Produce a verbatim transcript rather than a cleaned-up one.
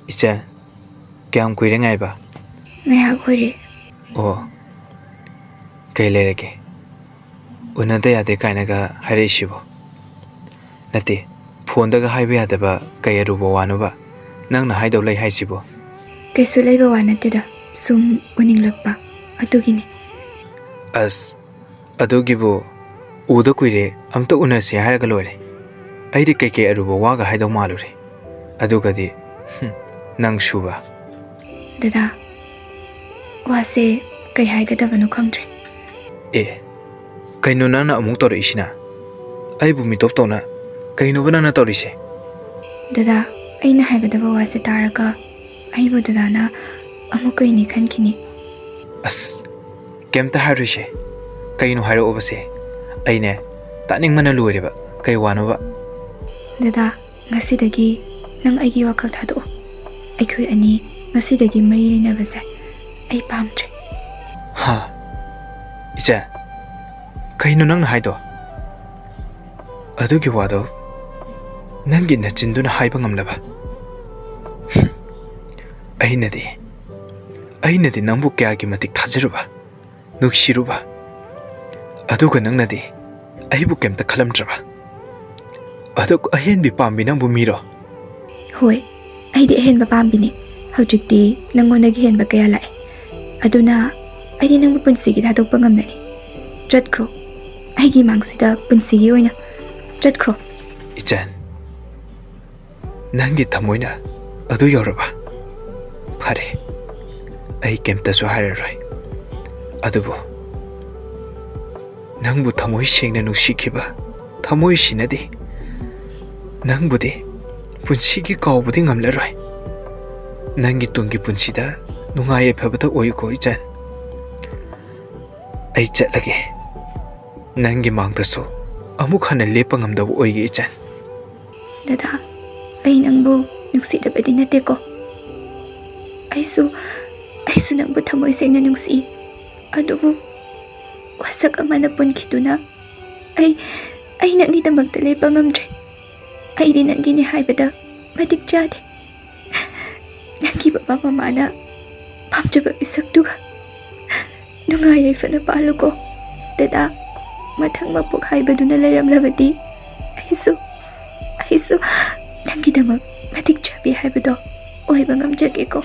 ꯏꯆꯦ, ꯀꯌꯥꯝ ꯀꯨꯏꯔꯦ ꯉꯥꯏꯕ? ꯉꯥꯏꯍꯥꯛ ꯑꯣꯏꯔꯦ꯫ ꯑꯣ, ꯀꯩ ꯂꯩꯔꯒꯦ? ꯎꯅꯗ ꯌꯥꯗꯦ ꯀꯥꯏꯅꯒ ꯍꯥꯏꯔꯛꯏꯁꯤꯕꯣ? ꯅꯠꯇꯦ, ꯐꯣꯟꯗꯒ ꯍꯥꯏꯕ ꯌꯥꯗꯕ ꯀꯩ ꯑꯔꯨꯕ ꯋꯥꯅꯣꯕ ꯅꯪꯅ ꯍꯥꯏꯗꯧ ꯂꯩ ꯍꯥꯏꯁꯤꯕꯣ? ꯀꯩꯁꯨ ꯂꯩꯕ ꯋꯥ ꯅꯠꯇꯦꯗ, ꯁꯨꯝ ꯎꯅꯤꯡꯂꯛꯄ, ꯑꯗꯨꯒꯤꯅꯤ꯫ ꯑꯁ, ꯑꯗꯨꯒꯤꯕꯨ ꯎꯗ ꯀꯨꯏꯔꯦ, ꯑꯝꯇ ꯎꯅꯁꯦ ꯍꯥꯏꯔꯒ ꯂꯣꯏꯔꯦ꯫ ꯑꯩꯗꯤ ꯀꯩꯀꯩ ꯑꯔꯨꯕ ꯋꯥꯒ ꯍꯥꯏꯗꯧ ꯃꯥꯜꯂꯨꯔꯦ꯫ ꯑꯗꯨꯒꯗꯤ, ꯍꯨꯝ, ꯅꯪ ꯁꯨꯕ꯫ ꯗꯗꯥ, ꯋꯥꯁꯦ ꯀꯩ ꯍꯥꯏꯒꯗꯕꯅꯣ ꯈꯪꯗ꯭ꯔꯦ꯫ ꯑꯦ, ꯀꯩꯅꯣ ꯅꯪꯅ ꯑꯃꯨꯛ ꯇꯧꯔꯛꯏꯁꯤꯅ? ꯑꯩꯕꯨ ꯃꯤꯇꯣꯞ ꯇꯧꯅ ꯀꯩꯅꯣꯕ ꯅꯪꯅ ꯇꯧꯔꯤꯁꯦ? ꯗꯗꯥ, ꯑꯩꯅ ꯍꯥꯏꯒꯗꯕ ꯋꯥꯁꯦ ꯇꯥꯔꯒ ꯑꯩꯕꯨ ꯗꯗꯥꯅ ꯑꯃꯨꯛ ꯀꯩꯅꯤ ꯈꯟꯈꯤꯅꯤ꯫ ꯑꯁ, ꯀꯩꯝꯇ ꯍꯥꯏꯔꯣꯏꯁꯦ꯫ ꯀꯩꯅꯣ ꯍꯥꯏꯔꯛꯑꯣꯕꯁꯦ? ꯑꯩꯅꯦ, ꯇꯥꯅꯤꯡꯕꯅ ꯂꯣꯏꯔꯦꯕ꯫ ꯀꯩ ꯋꯥꯅꯣꯕ? ꯗꯗꯥ, ꯉꯁꯤꯗꯒꯤ ꯅꯪ ꯑꯩꯒꯤ ꯋꯥꯈꯜ ꯊꯥꯗꯣꯛꯑꯣ꯫ ꯑꯩꯈꯣꯏ ꯑꯅꯤ ꯉꯁꯤꯗꯒꯤ ꯃꯔꯤ ꯂꯩꯅꯕꯁꯦ ꯑꯩ ꯄꯥꯝꯗ꯭ꯔꯦ꯫ ꯍꯥ? ꯏꯆꯦ, ꯀꯩꯅꯣ ꯅꯪꯅ ꯍꯥꯏꯗꯣ? ꯑꯗꯨꯒꯤ ꯋꯥꯗꯣ ꯅꯪꯒꯤ ꯅꯆꯤꯟꯗꯨꯅ ꯍꯥꯏꯕ ꯉꯝꯂꯕ? ꯍꯨꯝ, ꯑꯩꯅꯗꯤ, ꯑꯩꯅꯗꯤ ꯅꯪꯕꯨ ꯀꯌꯥꯒꯤ ꯃꯇꯤꯛ ꯊꯥꯖꯔꯨꯕ, ꯅꯨꯡꯁꯤꯔꯨꯕ, ꯑꯗꯨꯒ ꯅꯪꯅꯗꯤ ꯑꯩꯕꯨ ꯀꯩꯝꯇ ꯈꯜꯂꯝꯗ꯭ꯔꯕ? ꯑꯗꯨꯛ ꯑꯍꯦꯟꯕꯤ ꯄꯥꯝꯕꯤ ꯅꯪꯕꯨ ꯃꯤꯔꯣ? ꯍꯣꯏ, ꯑꯩꯗꯤ ꯑꯍꯦꯟꯕ ꯄꯥꯝꯕꯤꯅꯤ꯫ ꯍꯧꯖꯤꯛꯇꯤ ꯅꯪꯉꯣꯟꯗꯒꯤ ꯍꯦꯟꯕ ꯀꯌꯥ ꯂꯥꯛꯑꯦ꯫ ꯑꯗꯨꯅ ꯑꯩꯗꯤ ꯅꯪꯕꯨ ꯄꯨꯟꯁꯤꯒꯤ ꯊꯥꯗꯣꯛꯄ ꯉꯝꯂꯅꯤ꯫ ꯆꯠꯈ꯭ꯔꯣ, ꯑꯩꯒꯤ ꯃꯥꯡꯁꯤꯗ ꯄꯨꯟꯁꯤꯒꯤ ꯑꯣꯏꯅ ꯆꯠꯈ꯭ꯔꯣ꯫ ꯏꯆꯟ, ꯅꯪꯒꯤ ꯊꯃꯣꯏꯅ ꯑꯗꯨ ꯌꯧꯔꯕ? ꯐꯔꯦ, ꯑꯩ ꯀꯩꯝꯇꯁꯨ ꯍꯥꯏꯔꯔꯣꯏ꯫ ꯑꯗꯨꯕꯨ ꯅꯪꯕꯨ ꯊꯃꯣꯏ ꯁꯦꯡꯅ ꯅꯨꯡꯁꯤꯈꯤꯕ ꯊꯃꯣꯏꯁꯤꯅꯗꯤ ꯅꯪꯕꯨꯗꯤ ꯄꯨꯟꯁꯤꯒꯤ ꯀꯥꯎꯕꯗꯤ ꯉꯝꯂꯔꯣꯏ꯫ ꯅꯪꯒꯤ ꯇꯨꯡꯒꯤ ꯄꯨꯟꯁꯤꯗ ꯅꯨꯡꯉꯥꯏ ꯌꯥꯏꯐꯕꯗ ꯑꯣꯏꯌꯨꯀꯣ, ꯏꯆꯟ꯫ ꯑꯩ ꯆꯠꯂꯒꯦ꯫ ꯅꯪꯒꯤ ꯃꯥꯡꯗꯁꯨ ꯑꯃꯨꯛ ꯍꯟꯅ ꯂꯦꯞꯄ ꯉꯝꯗꯕ ꯑꯣꯏꯒꯦ, ꯏꯆꯟ꯫ ꯗꯗꯥ, ꯑꯩ ꯅꯪꯕꯨ ꯅꯨꯡꯁꯤꯗꯕꯗꯤ ꯅꯠꯇꯦꯀꯣ꯫ ꯑꯩꯁꯨ, ꯑꯩꯁꯨ ꯅꯪꯕꯨ ꯊꯃꯣꯏ ꯁꯦꯡꯅ ꯅꯨꯡꯁꯤ꯫ ꯑꯗꯨꯕꯨ ꯋꯥꯁꯛ ꯑꯃꯅ ꯄꯨꯟꯈꯤꯗꯨꯅ ꯑꯩ, ꯑꯩ ꯅꯪꯒꯤꯗꯃꯛꯇ ꯂꯦꯞꯄ ꯉꯝꯗ꯭ꯔꯦ꯫ ꯑꯩꯗꯤ ꯅꯪꯒꯤꯅꯤ ꯍꯥꯏꯕꯗ ꯃꯇꯤꯛ ꯆꯥꯗꯦ꯫ ꯄꯥꯄꯥ ꯃꯃꯥꯅ ꯄꯥꯝꯖꯕ ꯃꯤꯁꯛꯇꯨꯒ ꯅꯨꯡꯉꯥꯏ ꯌꯥꯏꯐꯅ ꯄꯥꯜꯂꯨꯀꯣ꯫ ꯗꯗꯥ, ꯃꯊꯪ ꯃꯄꯣꯛ ꯍꯥꯏꯕꯗꯨꯅ ꯂꯩꯔꯝꯂꯕꯗꯤ ꯑꯩꯁꯨ, ꯑꯩꯁꯨ ꯅꯪꯒꯤꯗꯃꯛ ꯃꯇꯤꯛ ꯆꯥꯕꯤ ꯍꯥꯏꯕꯗꯣ ꯑꯣꯏꯕ ꯉꯝꯖꯒꯦꯀꯣ꯫